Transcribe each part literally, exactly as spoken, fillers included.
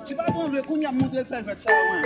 Ti patwon vle kounye a montre l fè l fèt sa mwen.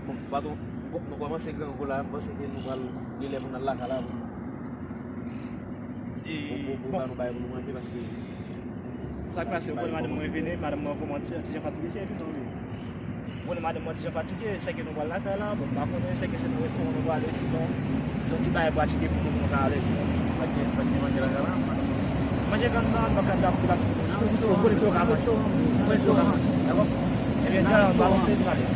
Bon, patwon, bon, nou kòmanse grangou la, m panse ke nou pral, li lè pou n al lakay la pou, pou, pou, pou ba nou bagay pou nou manje, paske sa k pase, ou konnen madanm mwen vini, madanm mwen voye m yon ti, yon ti jan fatige, epi nou vini. Ou konnen madanm mwen ti jan fatige, sèke nou pral lakay la, bon, m pa konnen, sèke se nan restoran nou prale, sinon, se yon ti bagay pratike pou nou, pou nou ka ale, sinon, pa t gen, pa t gen manje lakay la, madanm mwen. Manje kann nan, nou ka dap, dap, ou konnen ti yo ka manje. Ou konnen ti yo ka manje, dakò? Ebyen, dja, nou pral, nou prale.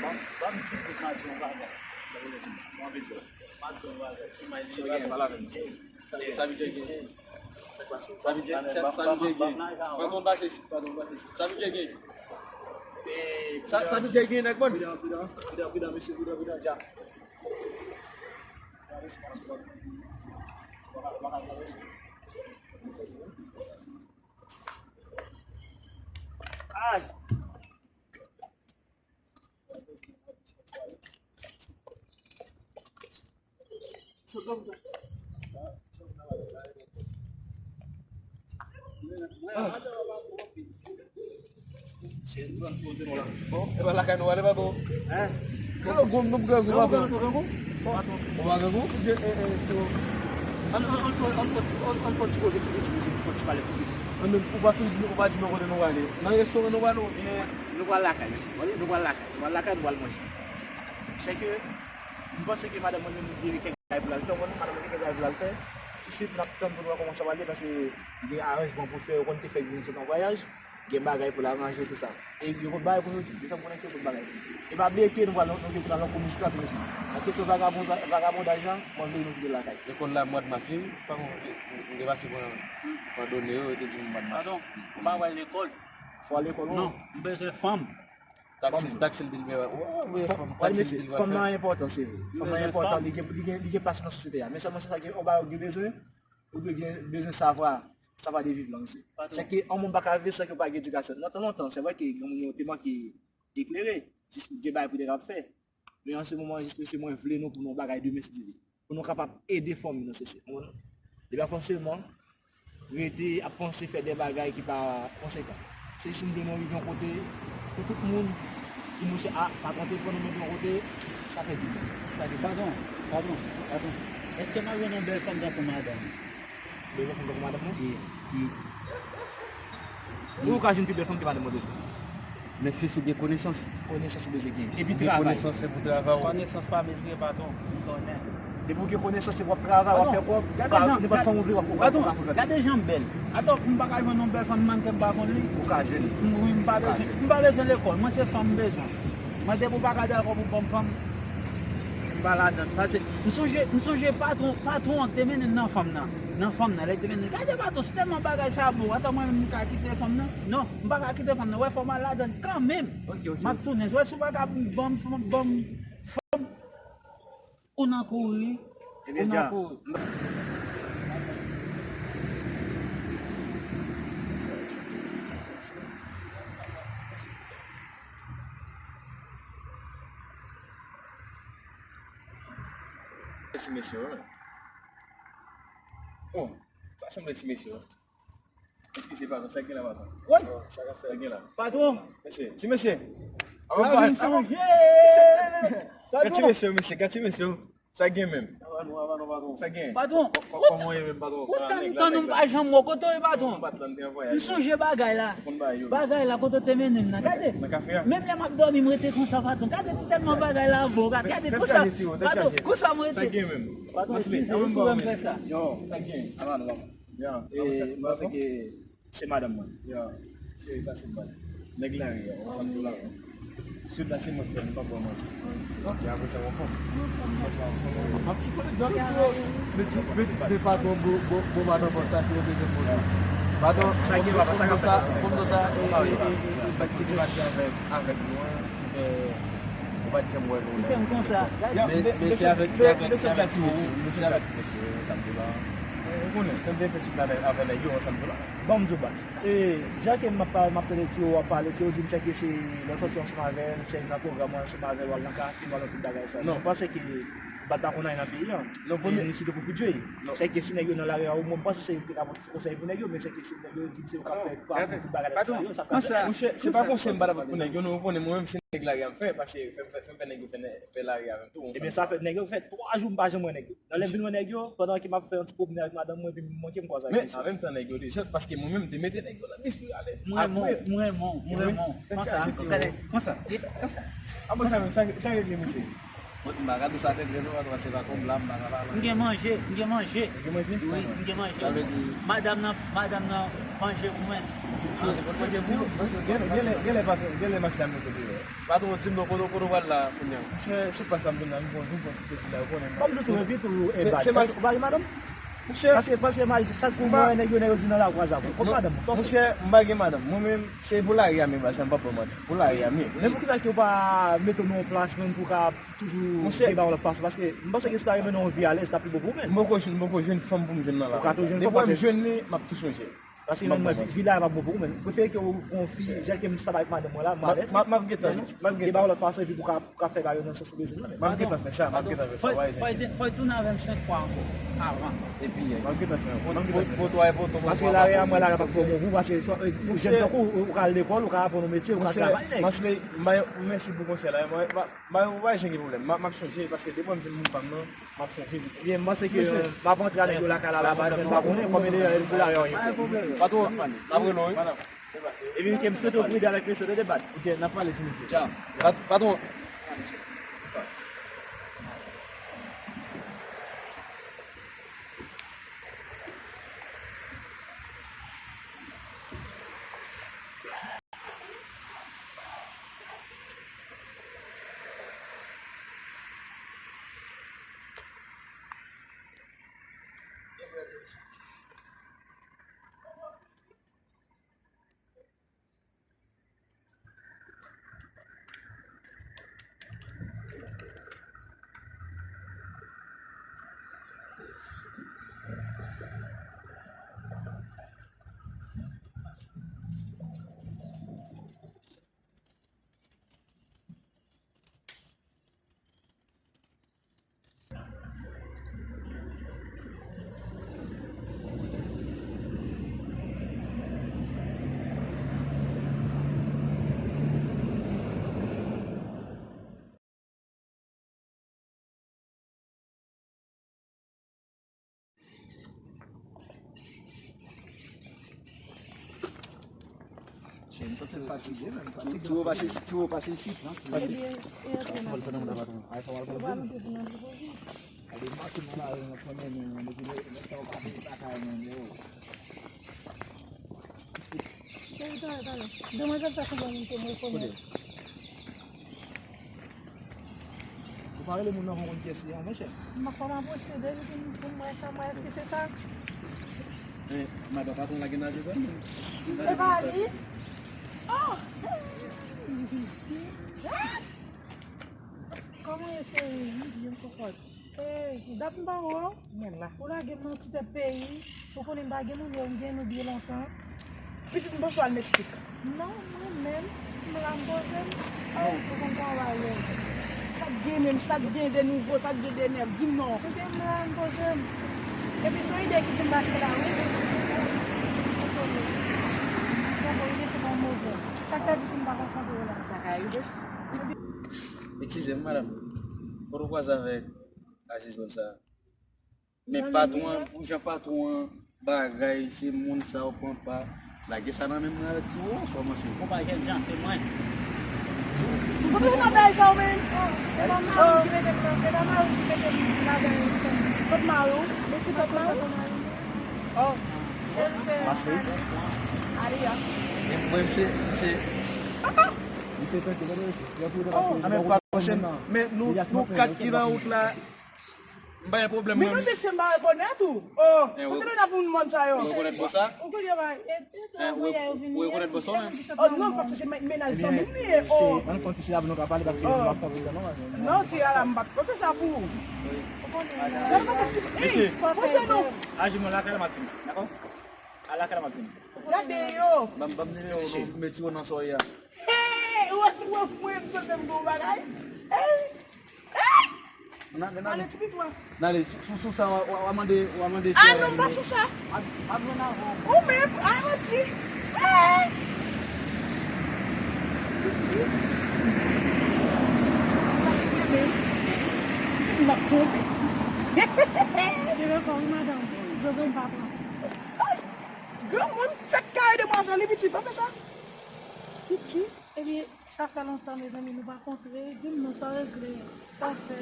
Ban m, ban m di pou mwen di yon bagay. Sa vle di, sa vle di. Sa vle di, sa vle di. Sa vle di, sa, sa vle di, sa, sa vle di. Patwon pase isit, patwon pase isit. Sa vle di. Sa, sa vle di, nèg, bon. Pridan, pridan, pridan, pridan, mesye, pridan, pridan, dja. Ay! Bon, e pa lakay nou ale, patwon. Hein? Grangou, nou grangou, patwon. Ou pa grangou? An, an, an, an, an fè ti, an, an fè ti koze tou piti, mesye, fè ti pale tou piti. An, men ou pa fin di, ou pa di nou kote nou prale. Nan restoran nou prale oubyen? Nou pral lakay, mesye. Nou pral lakay. Nou pral lakay, nou pral manje. Sèke, m panse ke madanm mwen menm li gen kèk bagay pou l al fè. Ou konn madanm mwen gen kèk bagay pou l al fè. Tousuit, n ap tann pou nou wè kòman sa prale, paske li gen aranjman pou l fè, ou konn te fè l vin isit an vwayaj. Gen bagay pou l aranje tou sa. E yo konn bagay pou yo di, yo fè m konnen ke yo konn bagay. E pa bliye ke nou pral, nou gen pou n al nan kou misyonè tou mesye. Nan kesyon vagabon, vagabondaj la, mwen vle nou kite lakay. Lekòl la mwa mas wi, pa konn, m te pase pran, pran done yo, yo te di m mwa mas. Padon, m pa pral lekòl. Fò al lekòl, non. Non, m bezwen fanm. Taksi, taksi l te dwe, wi, fanm, taksi l te dwe fè. Fanm nan enpòtan, se vre. Fanm nan enpòtan, li gen, li gen, li gen plas nan sosyete a. Men sèlman se sa ke yon bagay ou gen bezwen, ou dwe gen bezwen savwa, savwa de viv lan, mesye. Sèke yon moun pa ka viv san ke w pa gen edikasyon. Nan tan lontan, se vre ke granmoun yo te manke eklere, jis pou gen bagay pou te kapab fè. Men an se moman, jis mesye, mwen vle nou pou nou bagay demen, si Dye vle. Pou nou kapab ede fanmi nou, se, se, konprann? Li pa fòseman rete ap panse fè de bagay ki pa konsekan. Se jis m vle nou rive yon kote, pou tout moun di, monchè, a, patwon te pran nou mete yon kote, sa fè di byen. Sa ki byen. Patwon, patwon, patwon. Èske m ap jwenn yon bèl fanm tankou madanm? Bezwen fanm tankou madanm ou? E, e. Ou ka jwenn pi bèl fanm ke madanm mwen bezwen. Men se si w gen konesans. Konesans ou bezwen gen. Epi travay. Gen konesans se pou travay ou. Konesans pa mezire, patwon. M konnen. Depi w gen konesans, se pou w ap travay, w ap fè kòb. Gade jan, nenpòt fanm ou vle, w ap, w ap, w ap, w ap fè. Gade jan m bèl. Atò, m pa ka jwenn yon bèl fanm, mannken m pa konn li. Ou ka jwenn. M, wi, m pa bezwen, m pa bezwen lekòl. Mwen se fanm m bezwen. Mwen depi w pa ka dakò pou ban m fanm. pa ladan. Paske m sonje, m sonje patwon, patwon an te mennen m nan fanm nan. Nan fanm nan, lè te mennen m. Gade patwon, si tèlman bagay sa bon, atò mwen menm m ka kite fanm nan? Non, m pa ka kite fanm nan. Wè, fò m al ladan kanmenm. M ap tounen. Wè, si w pa ka ban m, ban m fanm, ou nan kouri, ou nan kouri. Ti mesye, wi. Bon, sa sanble ti mesye, wi. Eskize, patwon, sa gen la, patwon? Woy! Sa gen la. Patwon! Mesye, ti mesye! Lavi m chanje! Gad ti mesye, mesye, gad ti mesye. Sa gen menm? Sa gen. Patwon, kòman w ye menm, patwon? Ou tann, tann ou pa janm wè kote w ye, patwon. M sonje bagay la. Bagay la, kote w te mennen m nan. Gade, menm lè m ap dòmi, m rete konsa, patwon. Gade, ti tèlman bagay la bon. Gade, gade, konsa, patwon, konsa m rete. Patwon, eskize, si w wè m fè sa. Yo, sa gen. Yo, e, m panse ke se madanm mwen. Yo, cheri, sa se bal. Nèg lari a, ansanm tou la. Sud la se mwen k fè, m p ap ba w manti. Epi apre sa, w anfòm. Anfòm, anfòm, anfòm. Mwen ki kote dòmi ti yo. Meti, meti de patwon, bon, bon, bon madanm, bon sa ki reprezante mwen. Patwon, sa gen, papa, sa ka fèt, sa. Konn sa, e, e, e, e, e, e, e, pati avèk, avèk nou an, ki fè, ou pa t janm wè nou. Ki fè m konsa. Men, men se avèk, se avèk, se avèk ti mesye, se avèk ti mesye, ansanm tou la. Ou konnen, tann te fè sou avè, avè nèg yo ansanm tou la. Bon, m di w ba. E, jan ke m ap, m ap tande Tiro ap pale, Tiro di m se ke se lè w sòti ansanm avè l, se nan pwogram ou ansanm avè l, w al nan kafe, w al nan tout bagay sa. Non. M panse ke bat pa konn anyen nan peyi an. Non, premye. E sitou pou P J. Non. Se ke si nèg yo nan lari a, ou, mwen, m panse se yo ki te ka pote ti konsèy pou nèg yo, men se ke si nèg yo di m se yo k ap fè, k ap fè tout bagay sa yo, sa k ap fèt. Monchè, se pa konsèy m pa t ap pou nèg yo, non, ou konnen mwen menm se nèg lari a m fè, paske fè, fè, fè, fè nèg yo fè, fè lari avè m tou. Ebyen, sa fè nèg yo fè twa jou m pa janm wè nèg yo. Nan lè m vin wè nèg yo, pandan ke m ap fè yon ti pwomennen avèk madanm mwen, epi m manke m kwaze ak nèg sa. Men, an menm tan, nèg yo desann, paske mwen menm, m te mete nèg yo nan bis pou yo ale. M renmen w, m renmen w, m renmen w. Konsa, konsa, konsa. Apre sa, sa, sa regle, mesye. Mwen, m pa ka di sa tèt rèd, non, paske se pa konbla, m pa ka pale. M gen manje, m gen manje. Ou gen manje? Wi, m gen manje. Sa vle di? Madanm nan, madanm nan manje pou mwen. Manje pou ou. Gen, gen, gen lè patwon, gen lè mas la mwen kote yo. Patwon, di m non, kote, kote w pral la kounye a? Monchè, sou plas la m vin la, m pran, m pran ti kredi la, ou konnen. Ban m di w tou, epi tou, e baz. Èske ou pa gen madanm? Monchè. Paske, paske, chak kou mwen wè nèg yo, nèg yo di nan lakou a sa vre. Kot madanm ou? Sa w fè? Monchè, m pa gen madanm. Mwen menm, se pou lari a m ye, baz, sa m p ap ba w manti. Pou lari a m ye. Men poukisa ke w pa mete w nan yon plas menm pou w ka toujou viv yon lòt fason? Paske m panse ke si w ta renmen nan yon vi alèz, sa pi bon pou ou menm. M poko jwenn, m poko jwenn fanm pou m jwenn nan lakou. Ou ka toujou jwenn fanm, paske depi m jwenn li, m ap tou sonje. Paske menm mwen, vi la pa bon pou ou, men m prefere ke ou pran yon fi, jan ke m sa bay madanm mwen la, m alèz. M ap, m ap gentan, m ap gentan. Se pa yon lòt fason, epi pou ka, pou ka fè bagay yo nan sans ou bezwen nan, men. M ap gentan fè sa, m ap gentan fè sa, w a zen. Fò, fò, fò tounen avè m senk fwa ankò, avan. Epi, m ap gentan fè, m ap gentan fè sa. Paske lari a mwen la, pa twò bon pou ou, paske ou jèn tankou ou, ou ka al lekòl, ou ka aprann yon metye, ou ka travay, nèg. Monchè, Masley, m bay, mèsi pou konsèy la, mwen, m, m, m pa gen pwoblèm, m, m ap chanje, paske depi m jwenn moun pa m nan, m ap chanje vit. Ebyen, m panse ke, euh, m ap antre a nèg yo lakay la, la, m pa konnen, kòm e de, e de la yo. Pa gen pwoblèm. Patwon, n ap rele w, wi. Epi ke m swete w pridan avèk mesye, tande baz. Ok, n ap pale, ti mesye. Tcha. Pat-, patwon. Che, m santi m fatige, menm. Ti, ti wo pase, ti wo pase isit. Ebyen, e antre nan. Ay, fò w al pran zòn. Ale mache nan lari, nan pran men, men, men, depi lè, lè sa w pa vin pa kay, men, yo. Cheri, talè, talè. Demwazèl sa sanble moun ke m rekonèt. Pa rele moun nan pou konn kiyès li an, monchè. M pa kòman pwosede, li vin pou mwen sa, mwen, èske se sa? Men, madan patwon la gen naze zòn. E pa li? Oh! Kòman ye, cheri? M byen, kòkòt. Ey, dat m pa wè w. Men la. Ou lage m nan ti tèt peyi. Ou konnen m pa gen moun yo, m gen nou byen lontan. Pitit m panse w al mestik. Non, mwen menm, m la m poze m. Oh, ou konn travay yo. Sa k gen menm, sa k gen de nouvo, sa k gen de nèf, di m non. Sou gen m la m poze m. Epi se yon ide ki di m pase la, wi. Ou konnen. Sa bon ide, se pa yon move. Sa k ta di si m pa konn kontre w la? Sa ka rive. Eskize m, madanm. Kote w kwaze avèk naze zòn sa? Men patwon an, pou jan patwon an bagay, se moun sa yo pran pa. Lage sa nan men mwen avèk ti wowo, swa mwen se. Ou pa jèn jan, se mwen. Kote w nan bagay sa w menm? Se pa mari w ki mete m nan, se pa mari w ki mete m ladan yon sèl. Kot mari w? Mesye sòt mari w? Oh. Se, se, ale a. Mwen, se, se. Li se tanke, gade mesye. Lè pou yo te pase. A men pa pwochen, men nou, nou kat ki nan wout la. M pa gen pwoblèm. Men non, mesye, m pa rekonèt ou. Oh, kote men ap moun mòn sa yo? Ou rekonèt bò sa? Ou konnen ba, e, e, Ou rekonèt bò sa ou menm? Oh non, paske se mennaj zanmi m li ye. Oh. Ann fè yon ti chita pou nou ka pale paske nou pa fè nan non. Non, fi a la, m pa t panse sa pou ou. Sèlman ti, ey, panse nou. Aji mwen lakay la m ap vini, dakò? A lakay la m ap vini. Gade yo. Ban m, ban m nimewo nou, mete yo nan soyè a. Hey, ou wè si mwen, mwen, m sot menm gwo bagay. Hey. Hey. Nan, nan, Ale ti pitwa. N ale sou, sou sa w a, w a mande, w a mande. Ah non, m pa sou sa. Ou menm, a manti. Hey! Piti. Sa ki gen menm? Piti m ap tonbe. Gen rekò wi madanm. Zozo m pa pran. Granmoun fèk kare demwazèl li piti, pa fè sa. Piti. Epi, sa fè lontan, mezanmi, nou pa kontre. Di m non, sa w regle? Sa w fè?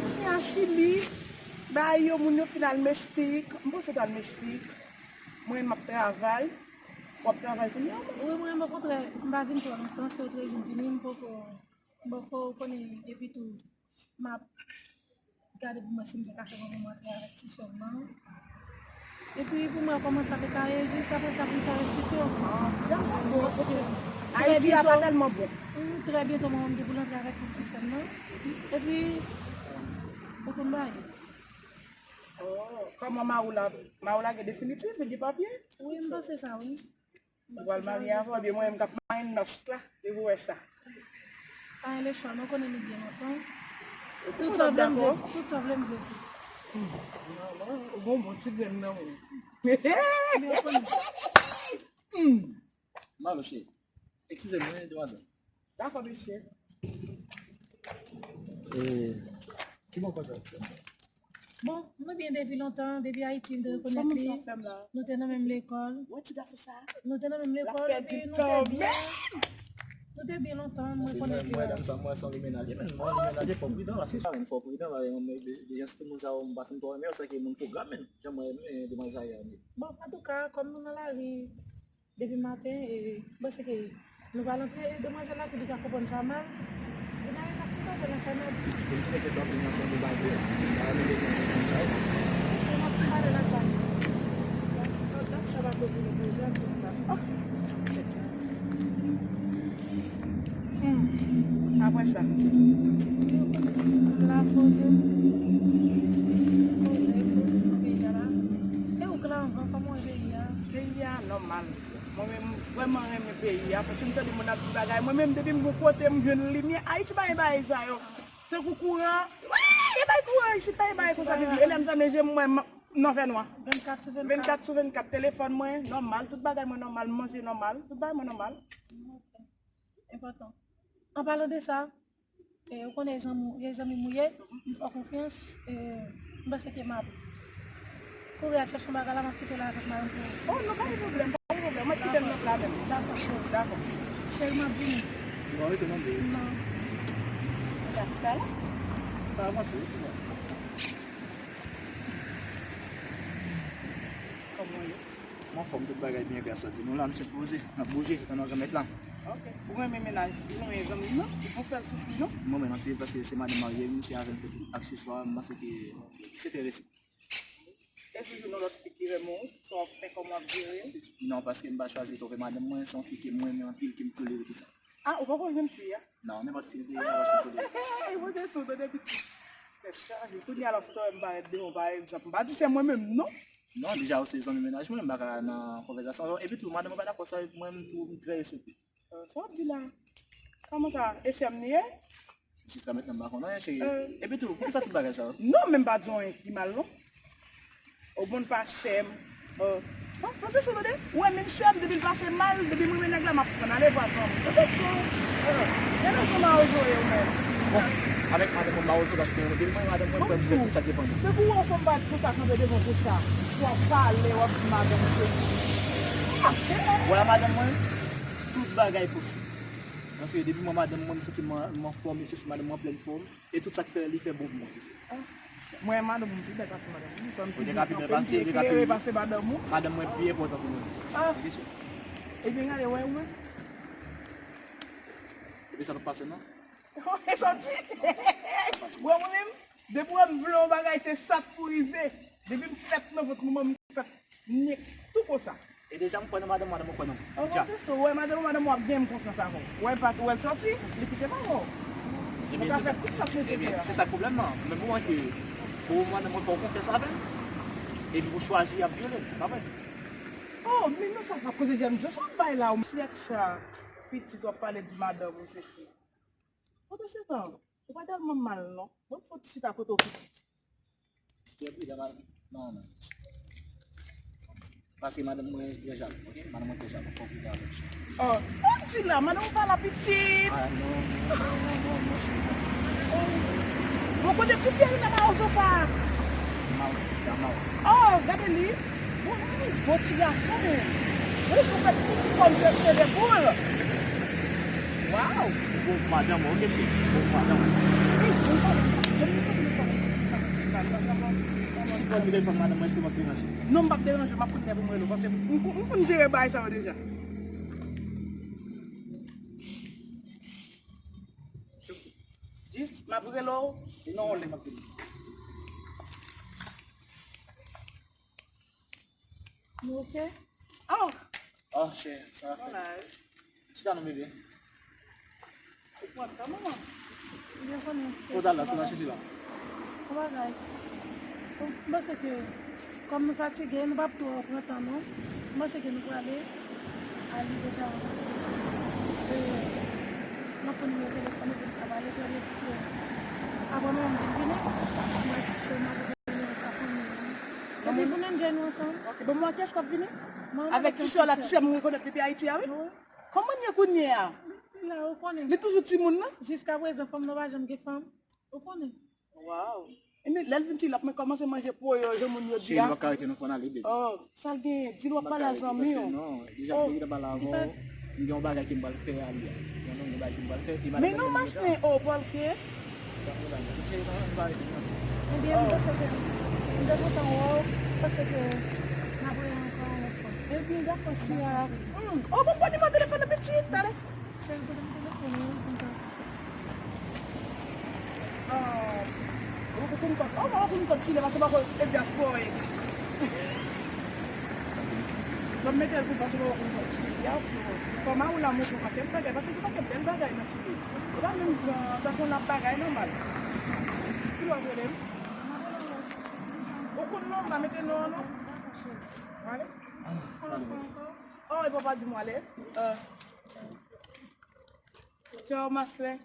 Kounye a Chili, bay yo, moun yo fin al mestik. M panse w t al mestik. Mwen, m ap travay. W ap travay kounye a? Wi, mwen, okontrè, m pa vin twò lontan, se yo t rejwenn vini, m poko, m poko konnen, epi tou, m ap gade pou mwen si m te ka fè yon moman antre avèk ti sè m nan. Epi pou mwen kòman sa te ka reji, se apre sa pou m fè resite w. Ayiti a pa tèlman bon. Trè byento mwen menm te pou l antre avèk tout ti sè m nan. Epi, ou konn bagay. Oh, kòman mari w la, mari w la gen definitif, li gen papye? Wi, m panse sa, wi. Ou pral marye avè w, ebyen mwen menm k ap marye nòs la, epi w wè sa. Pa gen lechwa, nou konnen nou byen lontan. Tout sa w vle m vle, tout sa w vle m vle tou. Ou bon, bon ti grenn nan mwen. Malo cheri, eskize m, wi, demwazèl. Dakò, mesye. Ki bò kote w ap fè? Bon, nou byen depi lontan, depi Ayiti m te rekonèt li. Nou te nan menm lekòl. Nou te nan menm lekòl epi nou te byen. Nou te byen lontan, mwen konnen ke. Madanm sa, mwen se yon limenal, men mwen limenal, fò pridan, paske sa menm fò pridan, paske yon de jan se moun sa yo, m pa fin twò renmen yo, se ke moun pwogram, men jan mwen renmen demwazèl sa ye. Bon, antouka, kòm nou nan lari, depi maten, e, m panse ke nou pral antre, e, demwazèl la tou li ka konprann sa mal. Li pa gen ka fin tande nan kanal. Felisite ke sa ap vin ansanm pou bay kou. Ba nou bezwen konsantre sa yo. Se n ap pale nan kanal. Pandan sa pa kou vini poze ak tout sa. Oh! Apre sa. La poze. Poze, poze nan peyi a la. E ou k la anvan, kòman w wè peyi a? Peyi a nòmal. Mwen menm, m vrèman renmen peyi a, paske m tande moun ap di bagay. Mwen menm, depi m gon kote, m jwenn limyè. Ayiti pa gen bagay sa yo. Tankou kouran. Wi, e bay kouran isit, pa gen bagay konsa ki di. E lè m fèmen je m, mwen, nan fènwa. Vennkat sou vennkat. Vennkat sou vennkat. Telefòn mwen, nòmal. Tout bagay mwen nòmal. M manje nòmal. Tout bagay mwen nòmal. Enpòtan. An palan de sa, E, ou konnen zanmi, e zanmi m ou ye, m fè w konfyans, e, m panse ke m ap kouri al chèche yon bagay la, m ap kite w la avèk madanm pou ou. Oh, non, pa gen pwoblèm, pa gen pwoblèm. Mwen kite m nan pla menm. Dakò. Dakò. Cheri, m ap vini. Bon, rete nan de. Non. Ou ka chita la? Pa avanse, wi, se bon. Kòman w ye? M anfòm, tout bagay byen, gras a Dye. Nou la, nou sot poze, n ap bouje, tann yon granmèt la. Ok. Ou renmen mennaj, ou renmen zanmi m nan? Ou pa fè l soufri, non? Mwen renmen anpil paske se madanm marye m, se avè l m fè tout akseswa, m panse ke se te resi. E toujou nan lòt fi ki renmen w, sa w ap fè, kòman w ap jere l? Non, paske m pa chwazi twonpe madanm mwen, se yon fi ke m renmen anpil, ke m tolere tou sa. Ah, ou poko renmen fi a? Non, nenpòt fi m te renmen, se tolere. Hey, mwen te sou tande pitit. Tèt chaje. Kounye a la, si w wè m parèt devan, pa egzanp, m pa di se mwen menm, non. Non, deja ou se zanmi mennaj mwen, m pa ka nan konvèsasyon. Epi tou, madanm mwen pa dakò sa, mwen menm tou, m trè esoupi. Euh, sa w ap di la? Kòman sa? E sè m li ye? Jiska mentnan m pa konn anyen, cheri. Euh. Epi tou, poukisa tout bagay sa yo? Non, men m pa di w anyen ki mal, non. Ou konn pa sè m. Euh, pa, pa se sa w tande? Ou wè menm sè m, depi l pase mal, depi m renmen nèg la, m ap pran ale vwazan m. Tande sa w? Euh, gade jan mawozo ye ou menm. Bon, avèk madanm mwen mawozo, paske depi mwen madanm mwen, frè m fè tout sa k depann. Depi w wè yon fanm parèt konsa kanpe devan w konsa, w ap pale, w ap di madanm ou se. Wè madanm mwen, tout bagay posib. Paske depi mwen madanm mwen, m santi m an, m anfòm, e se si madanm mwen an plèn fòm, e tout sa k fè, li fè bon pou mwen, se sa. Mwen, madanm mwen pi bèl pase madanm mwen. Ou te ka pi bèl pase, li ka pi pase madanm ou. Madanm mwen pi enpòtan pou mwen. Ah. Ebyen, gade, wè, ou menm. Epi sa pa pase, non? E soti. Wè, mwen menm, depi w wè m vle yon bagay, se sa k pou rive. Depi m fèt nan vant manman m, m fèt nèk tou konsa. E deja m kwè nan madanm, madanm mwen kwè nan mwen. Deja. Ou wè madanm, madanm w ap gen m konfyans avè w. Wè l pa, wè l soti, li kite m avè w. Ou ka fè tout sa k nesesè a. Se sa k pwoblèm nan. Men pou mwen ke pou madanm mwen fè w konfyans avè l, epi pou chwazi ap vyole l, pa vre? Oh, men non, sa k ap koze Jan Jos w ap bay la, ou sèk sa. Pitit w ap pale di madanm ou sesi. Pandan se tan, ou pa tèlman mal non. Bon, fò w ti chita kote w pitit. Trè pridan, pa, non, non. Paske madanm mwen trè jalou, ok? Madanm mwen trè jalou, fò w pridan avè l. Oh, sa w ap di la, madanm ou pa la pitit. Ah, non, non, non, non, non, non, cheri, non. Bon, kote ti fi a rele mawozo sa? Mawozo, sa mawozo. Oh, gade li. Bon, bon ti gason, men. Wi, ou fè tout kòm se cheve poul. Waw. Bon, madanm, ok, cheri. Bon, madanm. Si fò m telefòn madanm mwen, èske m ap deranje? Non, m p ap deranje, m ap konn lè pou m rele w, paske m, m, m konn jere bagay sa yo deja. Jis, m ap rele w, non, lè m ap vini. Nou ok? Oh! Oh, chè, sa va fèt. Chita non, bebe. Ou pran tan, manman. Byen konnen se. Kote w al la, se la chèche la. Yon bagay. Bon, m panse ke, kòm nou fatige, nou p ap twò pran tan, non. M panse ke nou prale. Ali deja. E, m ap pran nimewo telefòn ou pou n ka pale, tande, apre manman m vin vini, m pral chèche w, m ap rele w sa fanmi an. Epi pou n enjoy nou ansanm. Ok, bon, mwen, kiyès k ap vini? Avèk ti sè w la, ti sè m rekonèt depi Ayiti a, wi. Wi. Kòman l ye kounye a? Li la, ou konnen. Li toujou timoun nan? Jiskaprezan, fanm nan pa janm gen fanm. Ou konnen. Waw. Ebyen, lè l vin ti, l ap kòmanse manje po yo, jan moun yo di a. Cheri, nou p ap ka rete, non, fò n ale, bebe. Oh, sa l genyen? Di l w ap pale a zanmi w. Non, deja m te gentan pale avè w. M gen yon bagay ke m pral fè a li a. Yon, yon bagay ke m pral fè. Men non, Maslin, oh, pòlke. Ebyen, m panse ke m te kontan wè w, paske n ap wè ankò yon lòt fwa. Ebyen, dakò, Sira. Hmm. Oh, bon, bon, nimewo telefòn nan pitit, talè. Cheri, pote m telefòn nan, kontan. Ah, ou konn kòd. Oh, ou konn kòd chile, paske m pa konn e dyaspora. Bon, mete l pou paske ou konn kòd chile. Ya, ok. Kòman ou la, monchè, ou pa kèm bagay, paske ou pa kèm bèl bagay nan chile. Ou pa menm jan, tankou l ap bagay nòmal. Ki lè w ap rele m? Ou konn non, m pa mete non an non. Ale. Oh, e papa di m ale. Euh. Tchao, Maslin.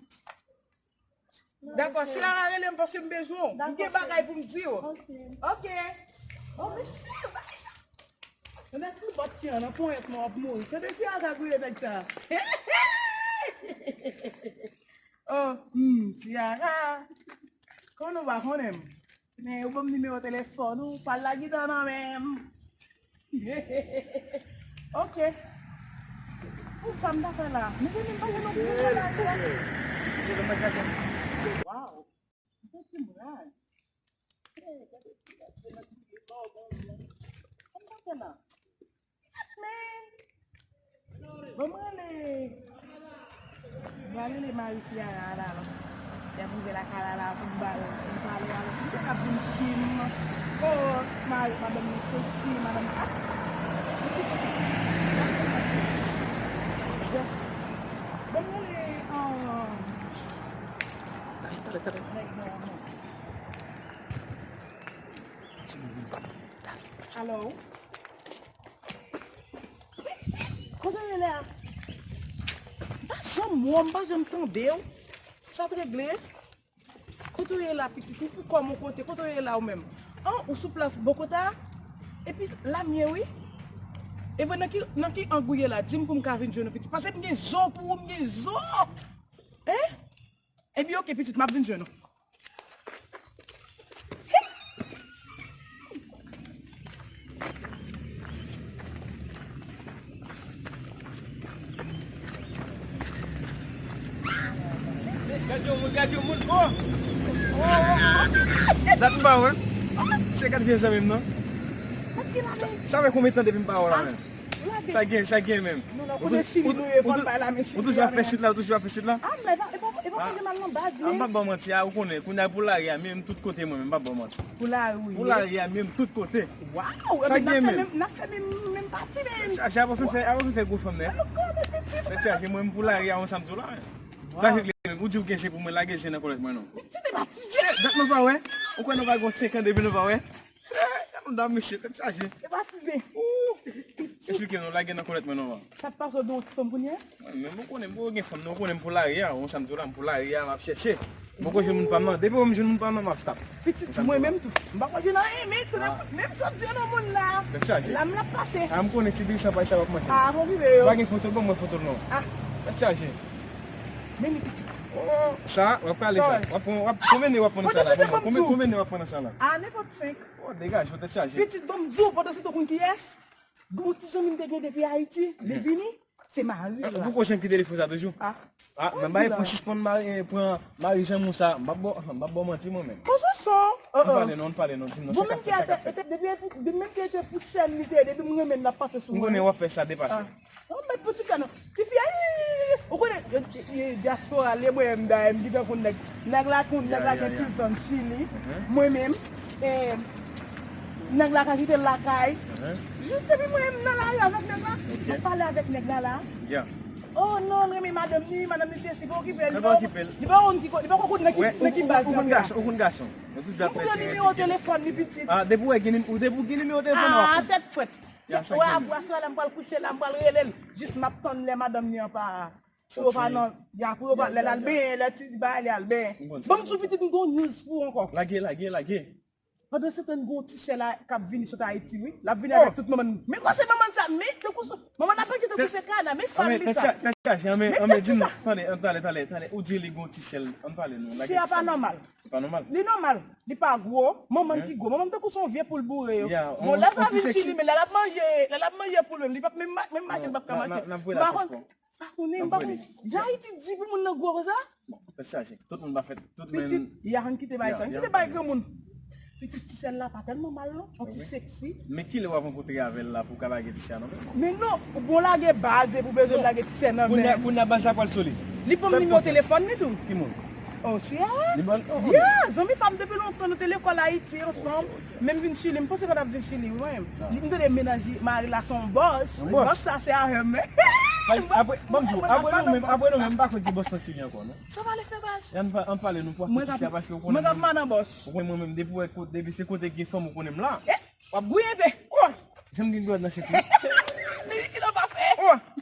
Dakò, si Lara rele m paske m bezwen w. M gen bagay pou m di w. Ok. Ok. Oh, mesye, bagay sa. Nan tout bat ki an, nan ponyèt mwen w ap mouri. Tande si Lara ka gouye nèg sa. Oh, hmm, Tiara. Konnen w pa konnen m. Men ou ban m nimewo telefòn ou, pa lage dan nan men m. Ok. Pou sa m ta fè la? Mezanmi, m pa gen non pou sa la. Waw. M santi m raz. Sa m ta fè la? Men, ban m rele Pral rele mari Ciara a la, lè m rive lakay la, la, pou m ba yo, pou m pale avè l. M te ka vin di m, o, mari, madanm nan sesi, madanm, ah! Bon, m rele, um, nèg nan, non. Alo? Kote w ye la? M pa janm wè w, m pa janm tande w. Sa t regle? Kote w ye la, pitit? Ou pou kòm ou kote? Kote w ye la ou menm? An, ou sou plas bò kote a? Epi la m ye wi. E vre nan ki, nan ki ang ou ye la? Di m pou m ka vin jwenn ou, pitit. Paske m gen zo pou ou, m gen zo. Hein? Ebyen, oke, pitit, m ap vin jwenn ou. Gad yon moun, gad yon moun. Oh! Oh, oh, oh. Dat m pa wè. Se gad vye zanmi m nan. Sa, sa fè konbyen tan depi m pa wè w la menm? Sa gen, sa gen menm. Nou la kote Chili nou ye, fò n bay la men Chili. Ou toujou ap fè swit la, ou toujou ap fè swit la? Ah, men e pa, e pa fè mal nan baz, men. M pa ba w manti a, ou konnen, kounye a pou lari a, menm tout kote mwen menm, m pa ba w manti. Pou lari, wi. Pou lari a, menm tout kote. Waw, sa gen menm. N ap fè menm, n ap fè menm, menm pati, menm. Chaje, apa fin fè, apa fin fè gwo fanm nèt. Tèt chaje, mwen, m pou lari a, yon sa m di w la. Sa regle menm, ou di w gen se pou mwen, lage se nan kolèt mwen non. Pitit, e pa ti zen. Dat nou pa wè? Ou kwè nou pa gen senk an depi nou pa wè? Gad yon dam, mesye, tèt chaje. E pa ti zen. Esplike m non, lage nan kolèt mwen non. Sa t pase w gen yon ti fanm kounye a? Mwen menm, ou konnen m poko gen fanm non, ou konnen m pou lari a, ou sa m di w la, m pou lari a, m ap chèche. M poko jwenn moun pa m nan, depi w wè m jwenn moun pa m nan, m ap stop. Pitit, mwen menm tou. M pa kwè gen anyen, men tounen, menm sot di nan moun la. Tèt chaje. La m l ap pase. Ah, m konnen ti diri san pay sa w ap manje. Ah, bon, vive yo. Pa gen foto l, ban mwen foto l non. Ah. Tèt chaje. Men li pitit. Oh, sa, w ap pale sa. W ap pran, w ap, konbyen ne w ap pran nan sa la? Konbyen, konbyen ne w ap pran nan sa la? A nenpòt senk. Oh, degaje w, tèt chaje. Pitit, ban m di w, pandan se tan w konn kiyès? Gon ti zanmi m te gen depi Ayiti, li vini, se mari l la. Ou poko janm kite defo sa toujou? Ah, nan bay pou sispann mari, pran mari zanmi w sa, m p ap ba w, m p ap ba w manti mwen menm. Bon, se sa. M pale non, m pale non, di m non, se ka fè, se ka fè. Depi, depi menm ke se pou sè m li te ye, depi m renmen l, l ap pase sou mwen. M konnen w ap fè sa depase. Ou mèt pou ti kè non. Tifi a, ou konnen, e, e, dyaspora, lè mwen menm dayè, m gentan konn nèg. Nèg la konn, nèg la gen pil tan Chili. Mwen menm, e, nèg la ka kite l lakay. Jis epi mwen menm nan lari avèk nèg la. M ap pale avèk nèg la la. Oh non, l renmen madanm li, madanm li se si, pa okipe l. Li pa konn ki ko-, li pa konn ki ko-, li pa konn kote nan ki, nan ki baz li ap la. Ou konn gason, ou konn gason. Mwen toujou ap fè se nimewo telefòn li pitit. Ah, depi w gen nim-, depi w gen nimewo telefòn ou ap konn. Ah, tèt frèt. Ya, sa gen. Wè, apre aswè la, m pral kouche la, m pral rele l. Jis m ap tann lè madanm li an pa, pou yo pa nan, ya, pou yo pa, lè l al benyen, lè ti bagay li al benyen. Bon, m di w pitit, m gon news pou ou ankò. Lage, lage, lage. Pandan se tan, gon ti sè la k ap vini sot Ayiti, wi. L ap vini avèk tout manman l. Men kòse manman l sa, men tankou se, manman l ap manje tankou se kana, men fanm li sa. Tèt chaje, anben, anben, di m, tande, tande, tande, tande, ou di li gon ti sè l, ann pale non. Sè a pa nòmal. Li pa nòmal. Li nòmal. Li pa gwo. Manman l ki gwo. Manman l tankou se yon vye poul boure yo. Bon, lè sa vin Chili, men lè l ap manje, lè l ap manje poul menm, li p ap menm ma-, menm mache l p ap ka mache. M pa konn, pa konnen, m pa konn. Jan Ayiti di pou moun nan gwo konsa? Bon, tèt chaje. Tout moun pa fèt, tout moun. Pitit, ya, ann kite bay sa. Ann kite bay granmoun. Pitit ti sè l la pa tèlman mal non. Yon ti seksi. Men kilè w ap rankontre avè l la pou w ka lage ti sè nan men? Men non, ou bon lage baz epi w bezwen lage ti sè nan men. Kounye a, kounye a baz la pral solid. Li ban m nimewo telefòn li tou. Ki moun? Oh, Ciara? Li ban l, oh, oh. Ya, zanmi pa m depi lontan nou te lekòl Ayiti ansanm. Men m vin Chili, m panse pa t ap vin Chili, wi, mwen menm. M tande mennaj li, mari l la se yon bòs. Yon bòs. Bòs sa se avè m. Apre, ban m di w, apre nou menm, apre nou menm, m pa kwè gen bòs nan Chili ankò, non. Sa pale fè baz. Ann pa-, ann pale nou pou afè ti sè a, paske ou konnen mwen, mwen, mwen pa nan bòs. Ou konnen mwen menm, depi w wè kote, depi se kote gen fanm, ou konnen m la. Eh, w ap gouye enpe. Jan m gen dwèt nan senti. Depi kilè w pa fè?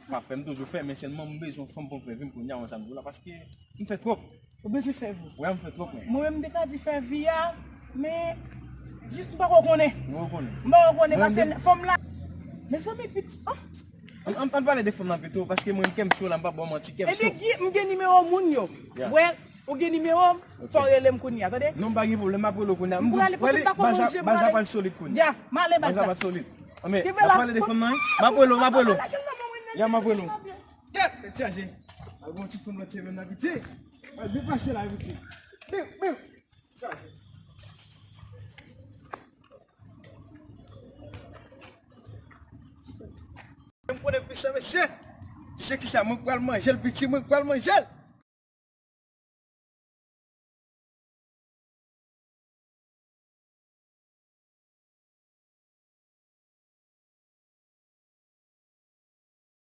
Pa fè, m toujou fè, men sèlman m bezwen yon fanm pou m fè vi m kounye a, wè sa m di w la, paske m fè twòp. Ou bezwen fè vi? Wè, m fè twòp, men. Mwen menm, m te ka di fè vi a, men jis m pako konnen. M pako konnen. M pako konnen, paske fanm la, mezanmi, pitit, oh. Ann, ann, ann pale de fanm nan pito, paske mwen, kè m cho la, m p ap ba w manti, kè m cho. Ebyen, m gen nimewo moun yo. Wè, ou gen nimewo m, fò w rele m kounye a, tande? Non, m pa gen pwoblèm, m ap rele w kounye a. M pou ale, paske m pako manje, m pou ale. Baz la pral solid kounye a. Ya, m ale baz la. Baz la pral solid. Anben, n ap pale de fanm nan, wi. M ap rele w, m ap rele w. Ya, m ap rele w. Kèt, tèt chaje. A gon ti fanm nan te menm nan piti. Al byen pase la, piti. Biw, biw. Chaje. M konnen plis sa, mesye. Se ki sa, mwen pral manje l, piti, mwen pral manje l.